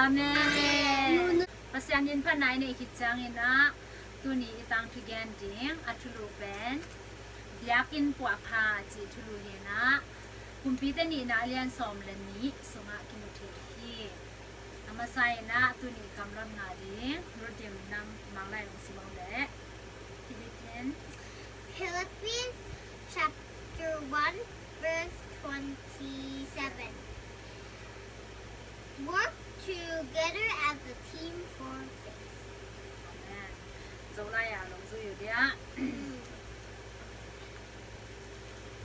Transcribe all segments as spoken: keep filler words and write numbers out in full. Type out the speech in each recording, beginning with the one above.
Amen. Pasian in phatna i neih khit ciangin ah tuni i tangthu gen ding a thulu pen Biakinn Puahpha cih thulu hi in ah, Kumpite Nihna a lian sawm le nih sungah kimu thei hi. A masa in ah tuni kam lot ngah ding Ruth Dim, nang Mang lai hong sim aw leh. Philippines. Philippians chapter one, verse twenty-seven. Work together as a team for faith. Amen. Zolai a long zui uh dia.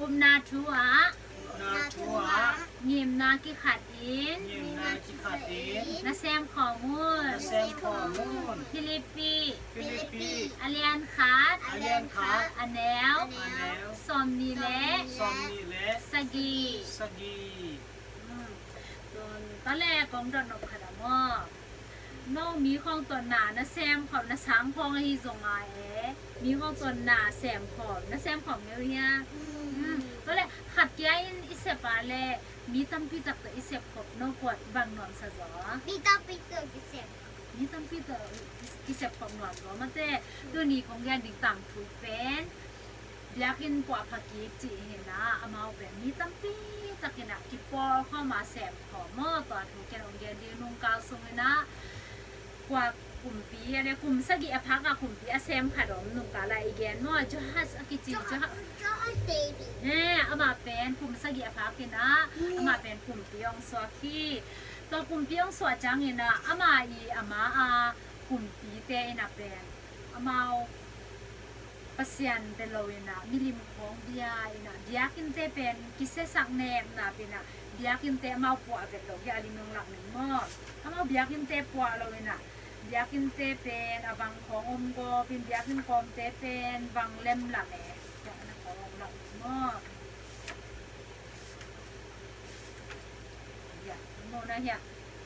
Upna thu ah, Upna thu ah, ngimna kikhat in, ngimna kikhat in, na sem khawm un. Na sem khawm un. Philippi, Philippi, a lian khat, a lian khat, a neu, a neu, sawm nih le, sawm nih le, sagih, sagih. Hmm. Tun, tua le kong dot nop khat a maw. No mi khawng tawh na na sem khawm, na sang khawng ahi zong a e, mi khawng tawh na sem khawm, na sem khawm mel hia. Hmm. Tua le khat kia in i sep a le mi tampi tak tawh i sep khawm, no kua bang nuamsa zaw? Mi tampi tawh i sep. Mi tampi tawh i, i sep khawm nuam zaw mate. Tuni kong gen ding tangthu pen Biakinn Puahpha kik cih hi in ah, amau pen mi tampi tak in ah kipawl khawm a sem khawm maw, tua thu ken hong gen ding. Nungkal sung in ah kua kumpi a le, kum sagih a phak a kumpi a sem khat om, nungkal a i gen maw, Joash a kici, Joash, Joash baby. He, amah pen kum sagih a phak in ah, amah pen kumpi hong suak hi. Tua kumpi hong suak ciangin ah, amah i ama a kumpite in ah pen amau Pasian bia lo in ah, milim khawng bia in ah, biakinnte pen kisiasak nem napi in ah, biakinnte amau puah vet lo hi a, lim hong lak ning maw. Amau biakinnte puah lo in ah, biakinnte pen a vang khawng om gawp in, biakinn kawmte pen vang lem lam e. Tua na khawng om lak ning maw. Hiah, maw na hiah.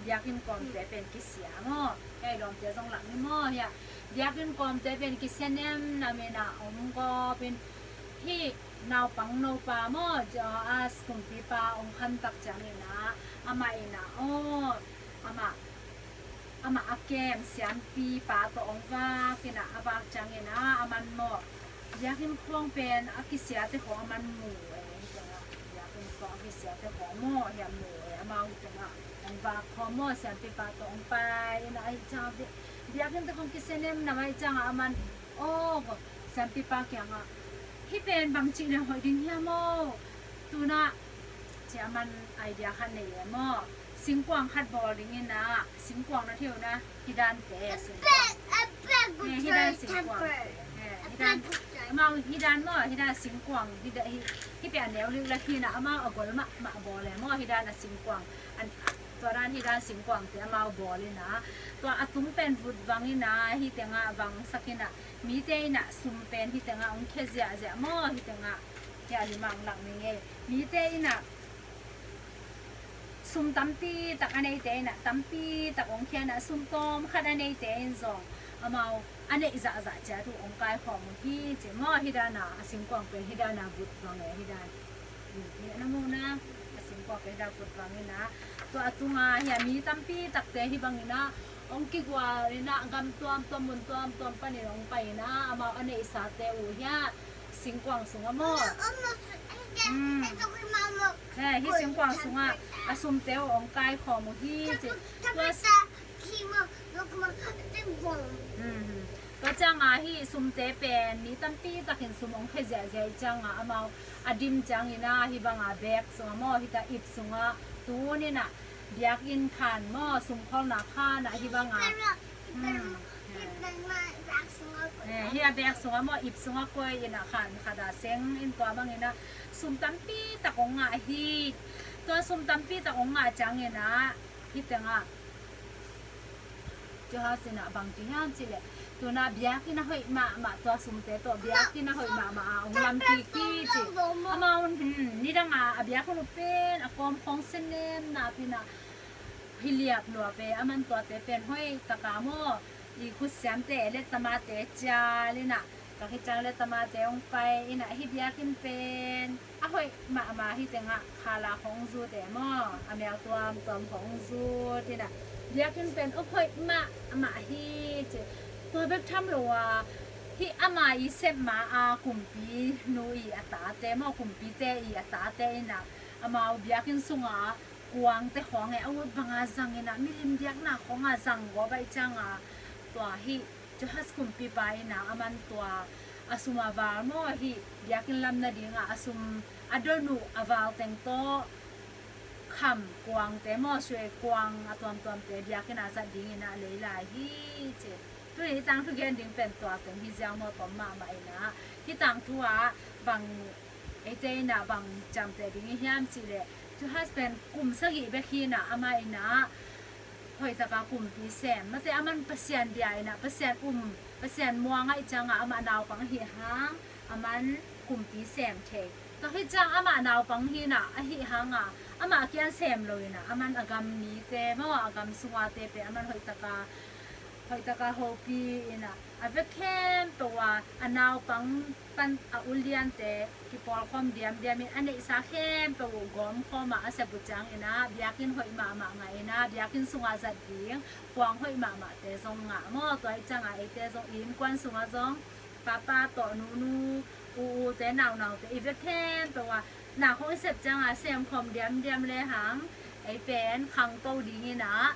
Biakinn kawmte pen kisia maw. Hei, lawmte zong lak ni maw hiah. Biakinn kawmte pen kisia nem napi in ah om gawp in, hih naupang nopa maw, Joash kumpipa hong khan tak ciangin ah, amah in ah, aw, amah, amah a kem siampipa tawh hong vak in ah, a vak ciangin ah, aman maw, biakinn khawng pen a kisiate khawng aman mu e, hi ciangah, biakinn khawng a kisiate khawng maw, hiah mu e, amau hi ciangah hong vak khawng maw, siampipa tawh hong pai in ah, hi ciangah bi-, biakinnte khawng kisia nem nam a, hi ciangah aman, aw, siampipa kiangah, hih pen bangci in ah hoih ding hiam aw? Tun ah, ci, aman idea khat nei e maw. Singkuang khat bawl ding in ah, singkuang na thei uh na, hih dante, singkuang. Eh, hih dan singkuang. Eh, hih dan, amau hih dan maw, hih dan singkuang, hih dan, hih, hih pen a neu liuliu hi in ah, amau a gol mahmah bawl e maw, hih dan a singkuang. An, tua dan hih dan singkuangte amau bawl in ah, tua a tung pen vut vang in ah, hih tengah vangsak in ah, mite in ah sum pen hih tengah hong khia ziahziah maw, hih tengah, hiah lim hong lak ning e. Mite in ah sum tampi tak a neite in ah, tampi tak hong khia in ah, sum tawm khat a neite in zong amau a neih zahzah ciat uh hong kaikhawm uh hi, ci maw. Hih dan a, a singkuang pen hih dan a vut vang e, hih dan. Hmm, hih na mu na, a singkuang pen hih dan vut vang in ah, tua a tung a hiah mi tampi takte hih bang in ah hong kigual in ah, gam tuamtuam, mun tuamtuam panin hong pai in ah, amau a neihsate uh hiah singkuang sungah maw. Hmm. He, hih singkuang sungah a sumte uh hong kaikhawm uh hi, ci. Tua, hmm, hmm. Tua ciangah hih sumte pen mi tampi takin sum hong khia ziahziah ciangah amau a dim ciangin ah, hih bangah bag sungah maw, hih ta ip sungah tun in ah, biakinn khan maw, sumkholhna khan ah, hih bangah, hmm. Eh, hih a bag sungah maw, ip sungah koih in ah khan khat ah seng in, tua bangin ah sum tampi tak hong ngah hi. Tua sum tampi tak hong ngah ciangin ah, hih tengah Joash in ah bang ci hiam cih leh, tun ah biakinn a hoih mahmah, tua sumte tawh biakinn a hoih mahmah a hong lam kik hi, ci. Amau, hmm, nidang a, a biakinn uh pen a kawm khawng sia nem napi in ah, hi liap luap e, aman tuate pen hoih tak a maw, i khutsiamte, leh tamate cial in ah, Ka khit ciang le tamate hong pai in ah, hih biakinn pen a hoih mahmah, hih tengah khala khawng zut e maw, a mel tuamtuam khawng zut in ah, biakinn pen a hoih mahmah hi ci. Tua bek tham lo a, hih ama i sep ma a kumpi nu i a tate maw, kumpite i a tate in ah, amau biakinn sungah kuangte khawng e a ut banga zang in ah, milim biakna khawng a zang gawp ahih ciang a, tua hih Joas kumpipa in ah aman tua a sum a val maw, hih biakinn lam nadingah a sum a don uh a val teng tawh kham kuangte maw, suai kuang a tuamtuamte biakinn a zat dingin ah lei lai hi ci. Tuni hih tangthu gen ding pen tua teng hi ziau maw, tom mahmah in ah. Hih tangthu ah bang eite in ah bang ciamteh ding i hiam cih leh, Joas pen kum sagih bek hi in ah, amah in ah hoihtaka kumpi sem, mate, aman Pasian bia in ah, Pasian um, Pasian muang ahih ciang a, amah naupang ahih hang aman kumpi sem thei. Tua hi ciang amah naupang hi in ah, ahih hang a, amah kiang sem lo in ah, aman a gam mite maw, a gam sungate pen aman hoihtaka hoihtaka hopih in ah, a vek khempeuh ah a naupang pan a uliante kipawlkhawm diamdiam in, a neihsa khempeuh uh gawmkhawm ah a sep uh ciangin ah, biakinn hoih mahmah ngah in ah, biakinn sungah zat ding kuang hoih mahmahte zong ngah maw. Tua ahih ciang a, eite zong i innkuan sungah zong papa tawh nunu, u ute, naunaute, i vek khempeuh ah na khawng i sep ciang a, semkhawm diamdiam le hang, ei pen khangto dingin ah,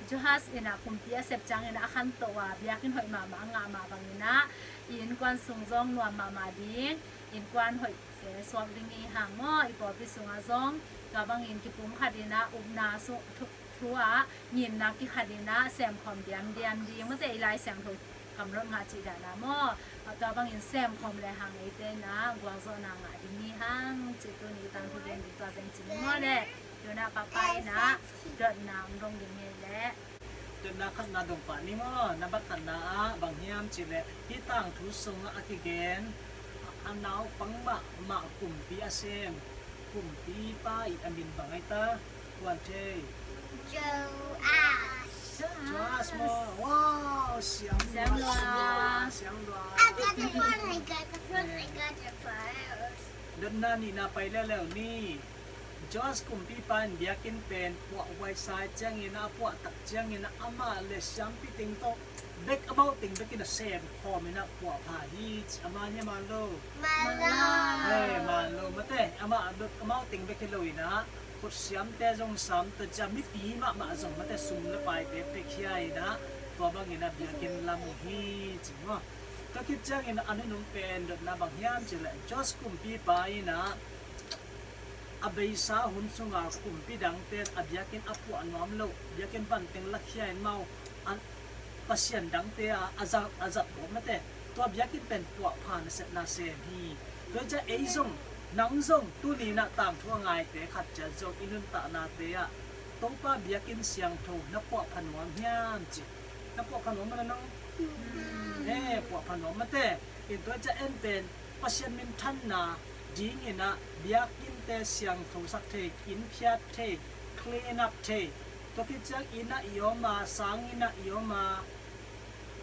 Joas in ah kumpi a sep ciangin ah a khanto a, biakinn hoih mahmah a ngah mah bangin ah, i innkuan sung zong nuam mahmah ding, innkuan hoihte suak ding hi hang maw. I pawlpi sungah zong tua bangin kipumkhat in ah, upna sung thu, thu ah ngimna kikhat in ah, semkhawm diamdiam ding, mate, i Lai Siangtho kamlot ngah cih dan a maw, tua bangin semkhawm le hang, eite in ah gualzawhna ngah ding hi hang ci. Tuni tangthu gen ding tua teng ci ni maw le. Tuna papa in ah dotna hong dong ding hi leh. Dotna khatna dong pah ni maw. Nambat khatna ah bang hiam cih leh, hih tangthu sungah a kigen a naupang mahmah kumpi a sem kumpipa i a min bang ai ta? Kuan thei. Joas. Joas maw. Wow, siang lua. Siang lua. Siang lua. I got the front, I got the front, I got the front. Dotna nihna pai leuleu ni. Joas kumpipa in biakinn pen puahhuai sa ciangin ah, a puahtak ciangin ah, amah le siampi teng tawh bek, amau teng bekin a semkhawm in ah puahpha hi ci. Amah hi a man lo? Man lo. He, man lo, mate. Amah bek, amau teng bek hi lo in ah, khutsiamte zong sam, tua ciang mipi mahmah zong, mate, sum le paite pia khia in ah, tua bangin ah biakinn lam uh hi ci maw. Tua khit ciangin a nunung pen dotna bang hiam cih leh, Joas kumpipa in ah a beisa hun sunga kumpi dangte in a biakinn a puah nuam loh, biakinn van teng lakhia in mau, a, pasian dangte a, a zat, a zat gawp, mate, tua biakinn pen puahpha nasepna sem hi. Tua ciang ei zong, nang zong, tuni in ah tangthu a ngaite khat ciat zong i nuntaknate ah Topa biakinn siangtho na puahpha nuam hiam ci. Na puahpha nuam maw nang? He, puahpha nuam, mate. In tua ciang en pen Pasian minthanna dingin ah biakinnte siangthosak thei, inn phiat thei, clean up thei, tua khit ciang inn ah i om a, sang inn ah i om a,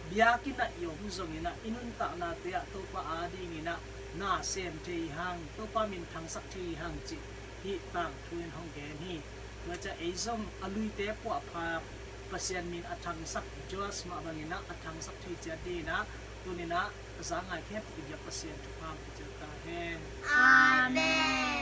biakinn ah i om zongin ah i nuntaknate ah Topa adingin ah na sem thei hang, Topa minthangsak thei hang cih hih tangthu in hong gen hi. Tua ciang ei zong a luite puahpha, Pasian min a thangsak Joas mah bangin ah a thangsak thei ciat dingin ah tuni in ah a za ngai khempeuh i biak Pasian thupha hong pia ciat ta hen. Amen.